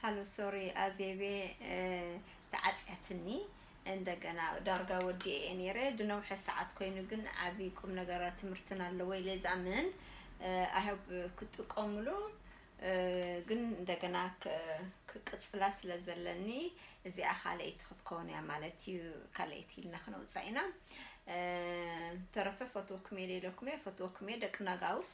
ሃሎ፣ ሶሪ ኣዜቤ፣ ተዓጽያትኒ። እንደገና ዳርጋ ወዲኤ እየ ነይረ። ድነውሐ ሰዓት ኮይኑ ግን ዓቢ ቁም ነገራት ትምህርትን ኣለዎ ኢለ ዝኣምን። I hope ክትጥቀምሉ። ግን እንደገና ክቅጽላ ስለ ዘለኒ እዚኣ ካልኣይቲ ክትከውን እያ ማለት እዩ። ካልኣይቲ ኢልና ክነውጻ ኢና። ተረፈ ፈትወኩም እየ ኢለኩም እየ። ፈትወኩም እየ ደቂ ናጋውስ።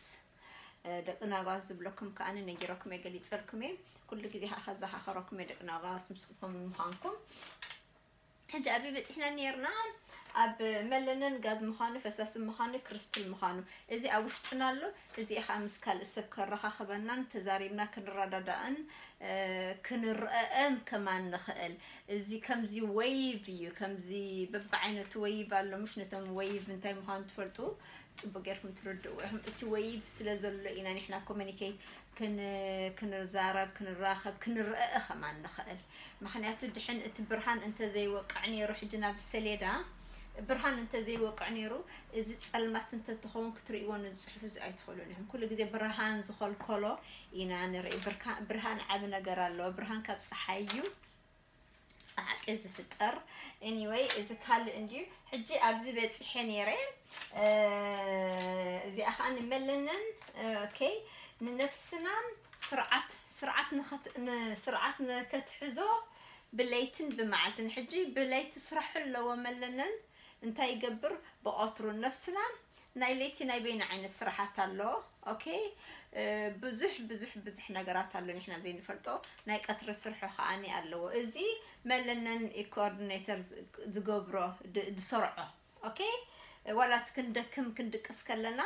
ደቂ ናጋውስ ዝብለኩም ከኣ ነጊረኩም እየ፣ ገሊጸልኩም እየ። ኩሉ ግዜ ከኣ ከዘኻኸረኩም እየ ደቂ ናጋውስ ምስኩም ምዃንኩም። ሕጂ ኣበይ በጺሕና ነርና? ኣብ መለነን ጋዝ ምዃኑ፣ ፈሳሲ ምዃኑ፣ ክሪስትል ምዃኑ። እዚ ኣብ ውሽጥና ኣሎ። እዚ ከኣ ምስ ካልእ ሰብ ከረኻኽበናን ተዛሪብና ክንረዳዳእን ክንረኣእም ከማን ንኽእል። እዚ ከምዚ ዌይቭ እዩ። ከምዚ በብዓይነቱ ዌይቭ ኣሎ። ምሽ ነቶም ዌይቭ እንታይ ምዃኑ ትፈልጡ? ጽቡቅ ጌርኩም ትርድእዎ ኢኹም። እቲ ዌይቭ ስለ ዘሎ ኢና ንሕና ኮሙኒኬት ክንዛረብ፣ ክንራኸብ፣ ክንረኣእ ከማን ንኽእል። ምኽንያቱ ድሕን እቲ ብርሃን እንተዘይወቅዕ ነይሩ፣ ሕጂ ናብ ሰሌዳ ብርሃን እንተዘይወቅዕ ነይሩ፣ እዚ ጸልማት እንተትኸውን ክትርእይዎ ነዚ ጽሑፍ እዚ ኣይትኽእሉን ኢኹም። ኩሉ ግዜ ብርሃን ዝኸልከሎ ኢና ንርኢ። ብርሃን ዓቢ ነገር ኣለዎ። ብርሃን ካብ ጸሓይ እዩ ጻዕቂ ዝፍጠር። Anyway፣ እዚ ካልእ እንድዩ። ሕጂ ኣብዚ በጺሐ ነይረ። እዚኣ ከዓ ንመለነን፣ okay፣ ንነብስና ስርዓት፣ ስርዓት ንኸት-፣ ን-፣ ስርዓት ንከትሕዞ ብለይትን ብመዓልትን። ሕጂ ብለይቲ ስራሑ ኣለዎ መለነን። እንታይ ይገብር? ብቐትሩ ነብስና ናይ ለይቲ ናይ በይና ዓይነት ስራሓት ኣሎ። Okay፣ ብዙሕ፣ ብዙሕ፣ ብዙሕ ነገራት ኣሎ ንሕና ዘይንፈልጦ። ናይ ቀትሪ ስርሑ ከኣኒ ኣለዎ። እዚ መለነን ኮኦርዲኔተር ዝገብሮ፣ ድ-፣ ዝሰርዖ። Okay፣ ዋላ እቲ ክንደክም ክንድቅስ ከለና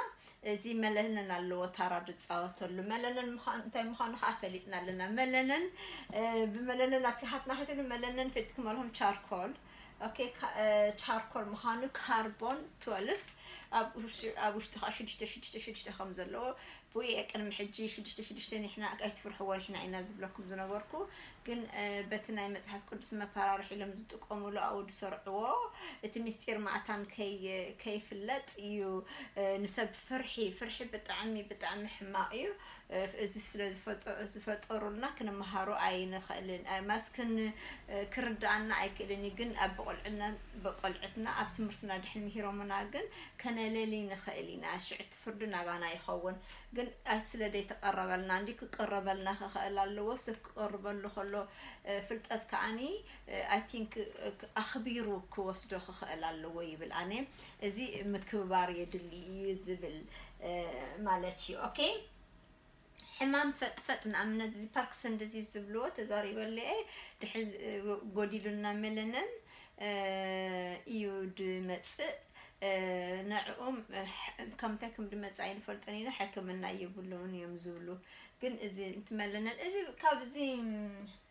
እዚ መለነን ኣለዎ ታራ ዝጻወተሉ። መለነን ምዃን፣ እንታይ ምዃኑ ከኣ ፈሊጥና ኣለና። መለነን፣ ብመለነን ኣቲኻትና ከይትብሉ መለነን ፈሊጥኩም ኣለኹም ቻርኮል። Okay፣ ቻርኮል ምዃኑ ካርቦን ትወልፍ ኣብ ውሽ-፣ ኣብ ውሽጢ ከኣ ሽዱሽተ፣ ሽዱሽተ፣ ሽዱሽተ ከም ዘለዎ ብኡ እየ ቅድሚ ሕጂ ሽዱሽተ ሽዱሽተ ንሕና ኣይትፍርሕዎ ንሕና ኢና ዝብለኩም ዝነበርኩ። ግን በቲ ናይ መጽሓፍ ቅዱስ መፈራርሒ ኢሎም ዝጥቀምሉ ኣብኡ ዝሰርዕዎ እቲ ምስጢር ማእታን ከይ-፣ ከይፍለጥ እዩ። ንሰብ ፍርሒ፣ ፍርሒ ብጣዕሚ፣ ብጣዕሚ ሕማቕ እዩ። እዚ ስለ ዝፈጠ-፣ ዝፈጠሩልና ክንመሃሮ ኣይንኽእልን። ማስ ክን-፣ ክርድኣና ኣይክእልን እዩ። ግን ኣብ በቆልዕና፣ በቆልዕትና ኣብ ትምህርትና ድሕን ምሂሮምና ግን ከነለሊ ንኽእል ኢና። ሽዑ እቲ ፍርዱ ናባና ይኸውን። ግን ኣይ ስለ ዘይተቐረበልና እንዲ ክቀረበልና ክኽእል ኣለዎ። ሰብ ክቀርበሉ ከሎ ፍልጠት ከኣኒ፣ I think፣ ኣኽቢሩ ክወስዶ ክኽእል ኣለዎ ይብል። ኣነ እዚ ምክብባር የድሊ እዩ ዝብል ማለት እዩ። Okay፣ ሕማም ፈጥፈጥ ንኣብነት እዚ ፓርክሰን ዲዚዝ ዝብልዎ ተዛሪበሉ እየ። ድሕን ጎዲሉና መለነን እዩ ድመጽእ። ንዕኡም ከምታይ ከም ድመጽእ ኣይንፈልጦን ኢና፣ ሕክምና የብሉን እዮም ዝብሉ። ግን እዚ እንትመለነን እዚ ካብዚ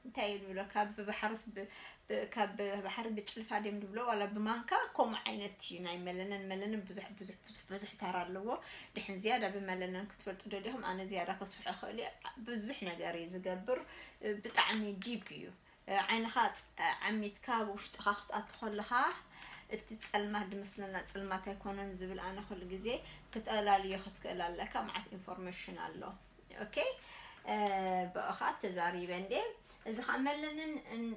እንታይ እዩ ዝብሎ፣ ካብ ባሕርስ ብ-፣ ብ-፣ ካብ ባሕሪ ብጭልፋ ድዮም ዝብሎ ዋላ ብማንካ ከምኡ ዓይነት እዩ ናይ መለነን። መለነን ብዙሕ፣ ብዙሕ፣ ብዙሕ፣ ብዙሕ ታራ ኣለዎ። ድሕን ዝያዳ ብመለነን ክትፈልጡ ደሊኹም ኣነ ዝያዳ ከስፍሖ እኽእል እየ። ብዙሕ ነገር እዩ ዝገብር። ብጣዕሚ ዲፕ እዩ። ዓይንኻ ፅ-፣ ዓሚትካ ኣብ ውሽጥኻ ክትኣቱ ከለኻ እቲ ጸልማት ድመስለና ጸልማት ኣይኮነን ዝብል ኣነ ኩሉ ግዜ ክትኣላልዮ ክትክእል ኣለካ። መዓት ኢንፎርሜሽን ኣሎ። Okay፣ ብኣኻ ተዛሪበ እንዴ። እዚ ኸዓ መለንን እን-፣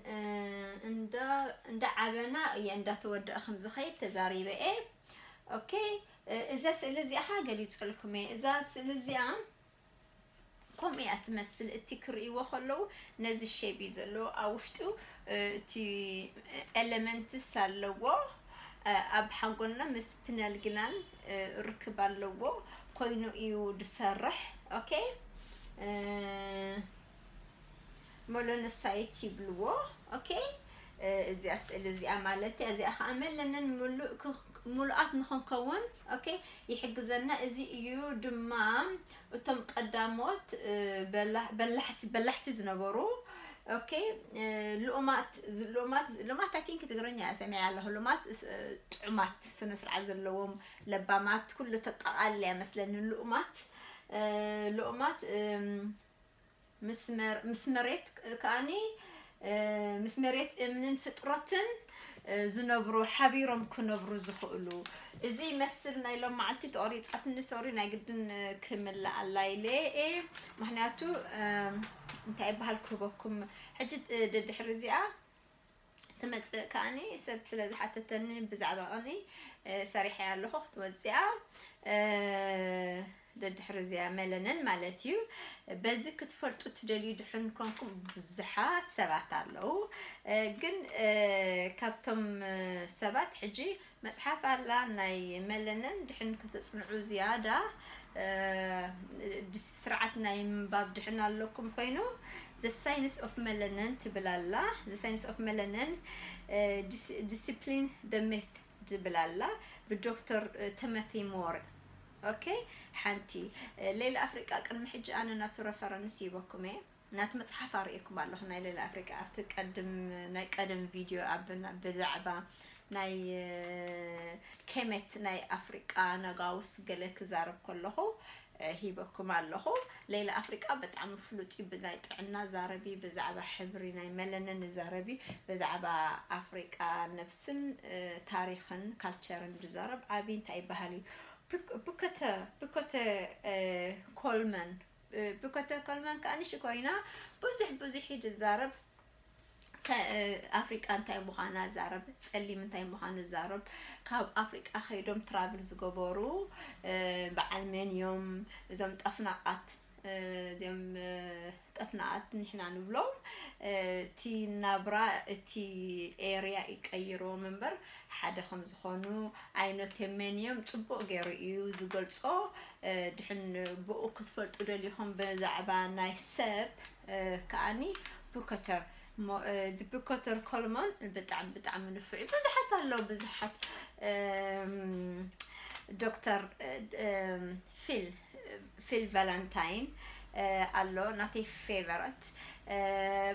እንዳ፣ እንዳ ዓበና እየ እንዳተወደአ ከም ዝኸይድ ተዛሪበ እየ። Okay፣ እዛ ስእሊ እዚኣ ኸዓ ገሊጸልኩም እየ። እዛ ስእሊ እዚኣ ከምኡ እያ ትመስል። እቲ ክርእይዎ ከለዉ ነዚ ሼፕ እዩ ዘለዎ። ኣብ ውሽጡ እቲ ኤለመንትስ ኣለዎ። ኣብ ሓጎና ምስ ፒነል ግላን ርክብ ኣለዎ ኮይኑ እዩ ዝሰርሕ። Okay፣ ሞሎኖሳይት ይብልዎ። Okay፣ እዚኣ ስእሊ እዚኣ ማለት እያ። እዚኣ ኸዓ መለነን ምሉእ ክ-፣ ምሉኣት ንኽንከውን፣ okay፣ ይሕግዘና። እዚ እዩ ድማ እቶም ቀዳሞት በላ-፣ በላሕቲ፣ በላሕቲ ዝነበሩ፣ okay፣ ልኡማት፣ ዝ-፣ ልኡማት፣ ልኡማት፣ I think ትግርኛ እያ ሰሚዐ ኣለኹ። ልኡማት፣ ጥዑማት፣ ስነ ስርዓት ዘለዎም፣ ለባማት፣ ኩሉ ተጠቓልል እያ መስለኒ። ልኡማት፣ ልኡማት፣ ምስ መር-፣ ምስ መሬት ከኣኒ፣ ምስ መሬት እምንን ፍጥረትን ዝነብሩ፣ ሓቢሮም ክነብሩ ዝኽእሉ። እዚ ይመስል ናይ ሎም መዓልቲ ተቖሪጻትኒ፣ ሶሪ፣ ናይ ግድን ክምልኣ ኣላ ኢለ እየ። ምኽንያቱ፣ እንታይ ይበሃል ክህበኩም። ሕጂ ደድሕሪ እዚኣ ትመጽእ ከኣኒ ሰብ ስለ ዝሓተተኒ ብዛዕባ ቅኒ ሰሪሐ ኣለኹ ክትወፅያ ደድሕሪ እዚኣ መለነን ማለት እዩ። በዚ ክትፈልጡ ትደልዩ ድሕን ኮንኩም ብዙሓት ሰባት ኣለዉ። ግን ካብቶም ሰባት ሕጂ መጽሓፍ ኣላ ናይ መለነን ድሕን ከተጽንዑ ዝያዳ ስርዓት ናይ ምንባብ ድሕን ኣለኩም ኮይኑ The Science of Melanin ትብል ኣላ። The Science of Melanin Discipline the Myth ትብል ኣላ ብዶክተር ተመቲ ሞር። ኦኬ ሓንቲ ሌላ ኣፍሪቃ ቅድሚ ሕጂ ኣነ ናቱ ረፈረንስ ይበኩም እየ ናቲ መጽሓፍ ኣርእየኩም ኣለኹ ናይ ሌላ ኣፍሪቃ ኣብቲ ቀድም ናይ ቀደም ቪድዮ ኣብ ብዛዕባ ናይ ኬሜት ናይ ኣፍሪቃ ነጋውስ ገለ ክዛረብ ከለኹ ሂበኩም ኣለኹ። ሌላ ኣፍሪቃ ብጣዕሚ ፍሉጥ እዩ ብናይ ጥዕና ዛረቢ ብዛዕባ ሕብሪ ናይ መለነን ዛረቢ ብዛዕባ ኣፍሪቃ ነብስን ታሪኽን ካልቸርን ዝዛረብ ዓብዪ እንታይ ይበሃል እዩ ብኮተ ብኮተ ኮልመን ብኮተ ኮልመን ከኣ ንሽኮሪና ብዙሕ ብዙሕ እዩ ዝዛረብ ኣፍሪቃ እንታይ ምዃና ዛረብ ጸሊም እንታይ ምዃኑ ዛረብ ካብ ኣፍሪቃ ከይዶም ትራቭል ዝገበሩ በዓል መን እዮም እዞም ጠፍናቃት እዚኦም ጠፍናቃት ንሕና ንብሎም እቲ ናብራ እቲ ኤርያ ይቀይርዎም እምበር ሓደ ከም ዝኾኑ ኣይነቴመን እዮም ጽቡቅ ገይሩ እዩ ዝገልጾ ድሕን ብኡ ክትፈልጡ ደሊኹም ብዛዕባ ናይ ሰብ ከኣኒ ብከተር ዝብከተር ኮልማን ብጣዕሚ ብጣዕሚ ንፉዕ ብዙሓት ኣለዉ ብዙሓት ዶክተር ፊል ፊል ቫለንታይን ኣሎ ናተይ ፌቨረት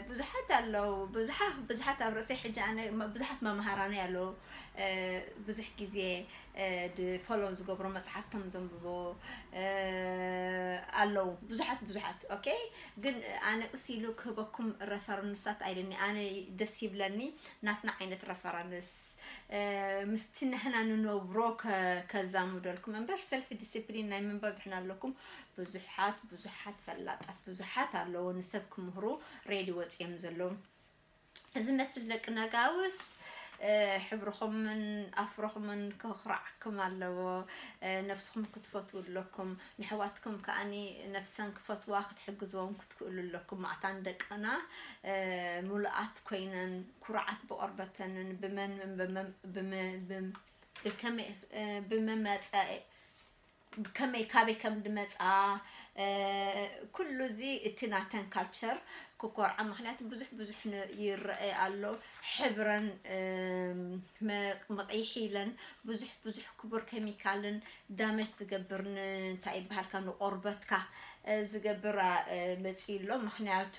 ብዙሓት ኣለዉ ብዙሓት ብዙሓት ኣብ ርእሰይ ሕጂ ኣነ ብዙሓት መምሃራኒ ኣለዉ ብዙሕ ግዜ ፎሎ ዝገብሮ መፅሓፍቶም ዘንብቦ ኣለዉ ብዙሓት ብዙሓት ኦኬ ግን ኣነ ቁስ ኢሉ ክህበኩም ረፈረንሳት ኣይደኒ ኣነ ደስ ይብለኒ ናትና ዓይነት ረፈረንስ ምስቲ ንሕና ንነብሮ ከዛምደልኩም እምበር ሰልፍ ዲስፕሊን ናይ ምንባብ ድሕና ኣለኩም ብዙሓት ብዙሓት ፈላጣት ብዙሓት ኣለዎ ንሰብ ክምህሩ ሬዲ ወፅዮም ዘለዉ እዚ መስል ደቂ ነጋውስ ሕብርኹምን ኣፍሮኹምን ክኽራዕኩም ኣለዎ ነብስኹም ክትፈትዉ ኣለኩም ንሕዋትኩም ከኣኒ ነብሰን ክፈትዋ ክትሕግዝዎም ክትክእሉ ኣለኩም ማእታን ደቅና ሙሉኣት ኮይነን ኩርዓት ብቆርበተንን ብመን ብመመፀ ከመይ ካበይ ከም ድመፃ ኩሉ እዚ እቲ ናተን ካልቸር ክኮርዓ ምክንያቱ ብዙሕ ብዙሕ ይረአ ኣሎ ሕብረን መቕይሒ ኢለን ብዙሕ ብዙሕ ክቡር ኬሚካልን ዳመጅ ዝገብር እንታይ ይበሃልካ ንቆርበትካ ዝገብር መፂኡ ኣሎ ምክንያቱ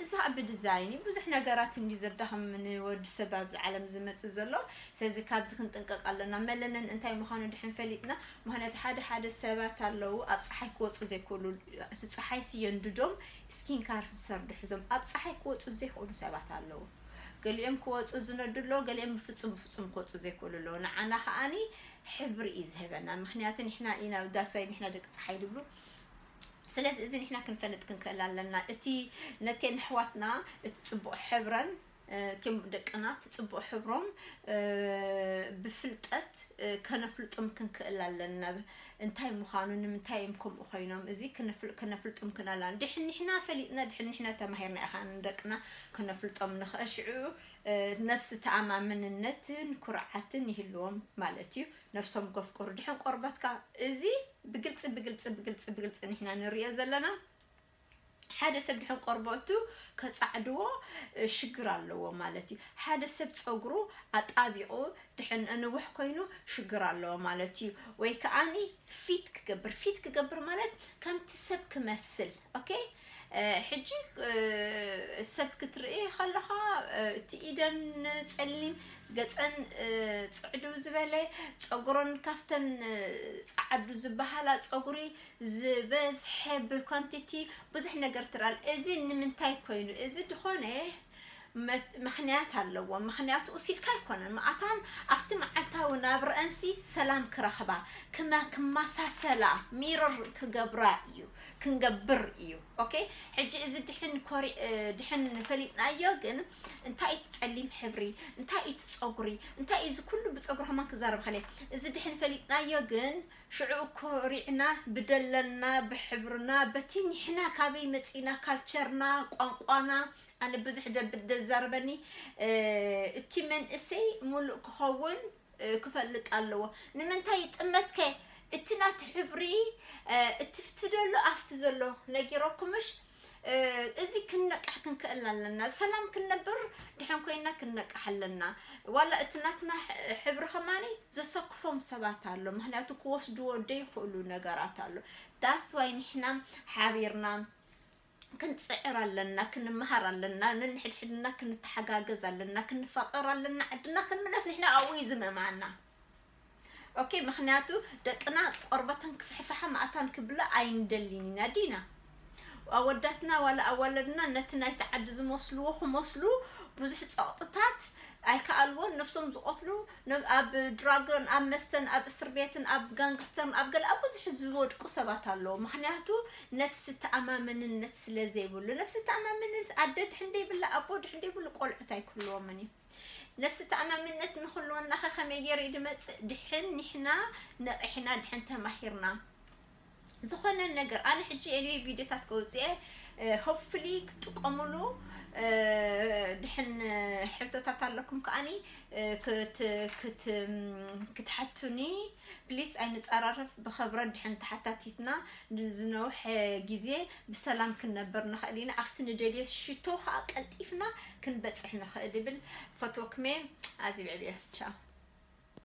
እዛ ብዲዛይን ብዙሕ ነገራት እንዲ ዘዳኸም ንወዲ ሰብ ኣብዚ ዓለም ዝመፅእ ዘሎ ስለዚ ካብዚ ክንጥንቀቅ ኣለና መለነን እንታይ ምዃኑ ድሕን ፈሊጥና ምክንያቱ ሓደ ሓደ ሰባት ኣለዉ ኣብ ፀሓይ ክወፁ ዘይክእሉ እቲ ፀሓይ ስየንድዶም ስኪን ካንሰር ድሕዞም ኣብ ፀሓይ ክወፁ ዘይክእሉ ሰባት ኣለዉ ገሊኦም ክወፁ ዝነዱ ኣለዉ ገሊኦም ብፍፁም ብፍፁም ክወፁ ዘይክእሉ ኣለዉ ንዓና ከዓኒ ሕብሪ እዩ ዝህበና ምክንያቱ ንሕና ኢና ዳስዋይ ንሕና ደቂ ፀሓይ ድብሉ ስለዚ እዚ ንሕና ክንፈልጥ ክንክእል ኣለና እቲ ነቴን ኣሕዋትና እቲ ፅቡቕ ሕብረን እቶም ደቅና እቲ ፅቡቕ ሕብሮም ብፍልጠት ከነፍልጦም ክንክእል ኣለና እንታይ ምዃኑ ንምንታይ እዮም ከምኡ ኮይኖም እዚ ከነፍልጦም ክናላ ድሕን ንሕና ፈሊጥና ድሕን ንሕና ተማሂርና ኢኻ ንደቅና ከነፍልጦም ንኽእል ሽዑ ነብሲ ተኣማምንነትን ኩርዓትን ይህልዎም ማለት እዩ ነብሶም ከፍቅሩ ድሕን ቆርበትካ እዚ ብግልፂ ብግልፂ ብግልፂ ብግልፂ ንሕና ንሪኦ ዘለና ሓደ ሰብ ድሕን ቆርበቱ ከፃዕድዎ ሽግር ኣለዎ ማለት እዩ ሓደ ሰብ ፀጉሩ ኣጣቢቑ ድሕን እንውሕ ኮይኑ ሽግር ኣለዎ ማለት እዩ ወይ ከዓኒ ፊት ክገብር ፊት ክገብር ማለት ከምቲ ሰብ ክመስል ኦኬ ሕጂ ሰብ ክትርኢ ከለኻ እቲ ኢደን ፀሊም ገፀን ፅዕድው ዝበለ ፀጉረን ካብተን ፀዓዱ ዝበሃላ ፀጉሪ ዝበዝሐ ብኳንቲቲ ብዙሕ ነገር ትራል እዚ ንምንታይ ኮይኑ እዚ ድኾነ ምክንያት ኣለዎ ምክንያቱ እሲልካ ኣይኮነን መኣታን ኣብቲ መዓልታዊ ናብረአንሲ ሰላም ክረኽባ ክመሳሰላ ሚርር ክገብራ እዩ ክንገብር እዩ። ኦኬ፣ ሕጂ እዚ ድሕን ኮሪ ድሕን ፈሊጥናዮ ግን እንታይ እዩ ጸሊም ሕብሪ፣ እንታይ እዩ ጸጉሪ፣ እንታይ እዩ እዚ ኩሉ ብጸጉሪ ከማን ክዛረብ ከለ እዚ ድሕን ፈሊጥናዮ ግን ሽዑ ኮሪዕና ብደለና ብሕብርና በቲ ንሕና ካበይ መጺና ካልቸርና ቋንቋና ኣነ ብዙሕ ደብል ደዛርበኒ እቲ መንእሰይ ሙሉእ ክኸውን ክፈልጥ ኣለዎ። ንምንታይ ጥመትከ እቲ ናቱ ሕብሪ እቲ ፍቲ ዘሎ ኣብቲ ዘሎ ነጊረኩምሽ። እዚ ክንነቃሕ ክንክእል ኣለና። ሰላም ክንነብር ድሕን ኮይና ክንነቃሕ ኣለና። ዋላ እቲ ናትና ሕብሪ ከማኒ ዘሰክፎም ሰባት ኣሎ። ምክንያቱ ክወስድዎ ደይክእሉ ነገራት ኣሎ። ዳስ ዋይ ንሕና ሓቢርና ክንጽዕር ኣለና፣ ክንመሃር ኣለና፣ ነንሕድሕድና ክንተሓጋገዝ ኣለና፣ ክንፋቐር ኣለና። ዓድና ክንምለስ ንሕና ኣብኡ እዩ ዝምእማና። ኦኬ፣ ምክንያቱ ደቅና ቆርበተን ክፍሕፍሓ ማእታን ክብላ ኣይንደልን ኢና ዲና። ኣወዳትና ዋላ ኣዋለድና ነቲ ናይቲ ዓዲ ዝመስልዎ ክመስሉ ብዙሕ ጸቕጥታት ኣይከኣልዎን፣ ነብሶም ዝቐትሉ ኣብ ድራግን ኣብ መስተን ኣብ እስር ቤትን ኣብ ጋንግስተርን ኣብ ገለ ኣብ ብዙሕ ዝወድቁ ሰባት ኣለዉ። ምክንያቱ ነብሲ ተኣማመንነት ስለ ዘይብሉ። ነብሲ ተኣማመንነት ኣደ ድሕን ደይብላ ኣቦ ድሕን ደይብሉ ቆልዑት ኣይክህልዎምን እዩ። ነብሲ ተኣማመንነት ንክህልወና ከ ከመይ ገይሩ እዩ ድመፅእ? ድሕን ንሕና ነቂሕና ድሕን ተማሂርና ዝኾነ ነገር ኣነ ሕጂ ኤኒ ቪዲዮታት ከውፅኤ ሆፕፍሊ ክትጥቀሙሉ ድሕን ሕቶታት ኣለኩም ከኣኒ ክትሓቱኒ ፕሊስ ኣይንፀራረፍ ብኸብረ ድሕን ተሓታቲትና ንዝነውሐ ግዜ ብሰላም ክንነበር ንኽእል ኢና ኣብቲ ንደልዮ ሽቶ ከዓ ቀልጢፍና ክንበፅሕ ንኽእል ይብል ፈትወክሜ ኣዚ ብዕብየ ቻው